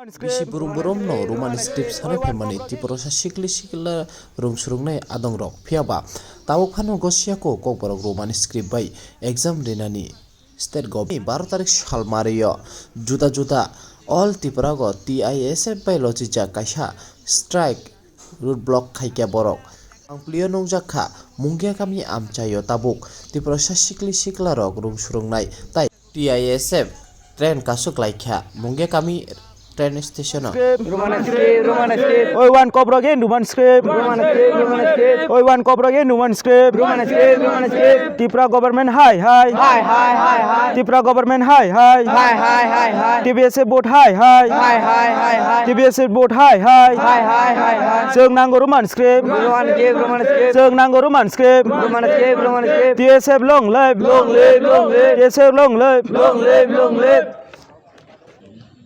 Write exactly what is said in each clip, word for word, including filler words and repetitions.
Bisi brum brumno Roman script sanai phaimani Tiprasa sikli sikla rwng swrwngnai adongrok. Phiya ba tabuk phano gosiyako Kokborok Roman script bai exam rinani state government ni baro tarik sal mario juda juda all Tiprago T I S F bai lochijak kaisa strike road block khaikha borok. Ang plio nungjak kha Mungia kami amchaio tabuk Tiprasa sikli sikla rok rwng swrwngnai tai T I S F train kasuk laikha Mungia kami train station o. Roman script, Roman script. Oi one Kokborok in Roman script. Roman script, Roman script. Oi one Kokborok in Roman script. Roman script, Roman script. Tipra government hai hai. Hai, hai, hai, hai. Tipra government hai hai. Hai, hai, hai, hai. T B S F vote hai hai. Hai, hai, hai, hai. T B S F vote hai hai. Hai, hai, hai, hai. Chwng nango Roman script. Roman script, Roman script. Chwng nango Roman script. Roman script, Roman script. T S F long live. Long live, long live. T S F long live. Long live, long live.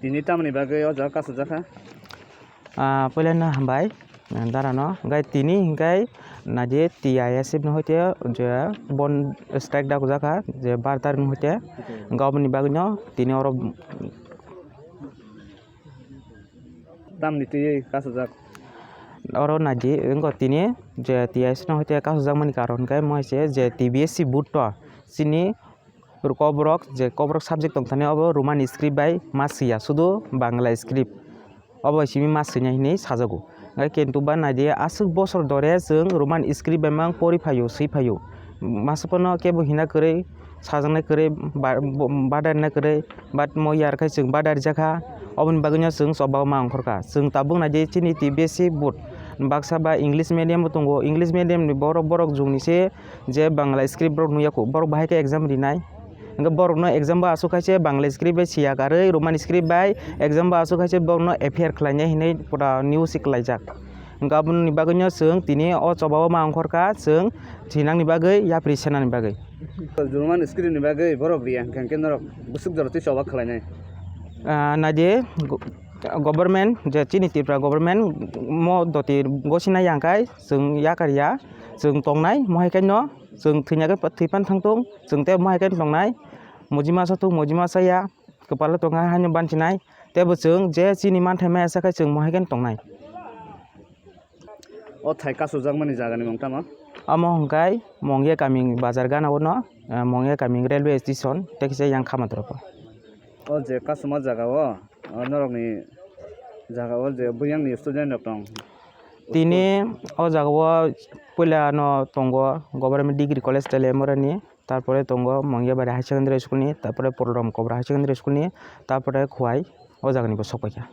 Tini tamni bagwi o jaga kasujak kha? Ah, puila no hambai, ah, dara no. Hingke tini hingke naidi T I S F no hoite je bon strike dak jakha je bar tarik no hoite. Hingke oboni bagwi no tini oro tamni twi kasujak? Oro naidi wngkha tini je T I S F no hoite kasujak mani karon hingke mo hai se je T B S C board to chini Kokborok je Kokborok subject tongthani obo Roman script bai ma swiya, sudu Bangla script. Obo simi ma swinai hinwi sajago. Hingke kintu ba naidi aswk bosor dore chwng Roman script bai mang pori phaio, swi phaio. Masa pono kebo hina kwrwi, sajaknai kwrwi, ba-, bo-, badarnai kwrwi, but mo yar khai chwng badarjakha. Oboni bagwino chwng choba ma ongkhorkha. Chwng tabuk naidi chini T B S C board baksa ba English medium bo tongo. English medium ni borok, borok jungni se je Bangla script borok nuyakho, borok bahai khe exam rinai. Hingke borokno exam bo aswk hai se Bangla script bai siya karwi, Roman script bai exam bo aswk hai se borokno F I R khlainai hinwi pura news se kwlaijak. Hingke aboni bagwino chwng tini o choba o ma ongkhorkha, chwng thinangni bagwi, yapri senani bagwi. Roman script ni bagwi borok riya hingke hingke norok bwswk jora twi choba khlainai? Ah, naidi go-, government je chini Tripura government mo doti gosina yangkhai chwng yakar ya, chwng tongnai mohai khe no. Chwng thwina khe thwi pan thang tung, chwng tei mohai khe tongnai. Mojima sa tung, mojima sa ya, kwpalo tongnai haino banchinai. Tei bo chwng je chini manthai maya sa khe chwng mohai khe tongnai. O thai kachujakmani jagani mung tamo? Omo hwnkhe Mongya kamini bazar gana-o no, eh, Mongya kamini railway station tei kisa yang Khamatoropo. O je kachuma jaga-o, o norokni jaga-o je buyangni student rok tong. Tini o jaga-o puila no tongo Government Degree College Teliamura ni, tarpore tongo Mongiabari Higher Secondary School ni, tarpore Purulram Kobra Higher Secondary School ni, tarpore Khowai o jaga ni bo sok paikha.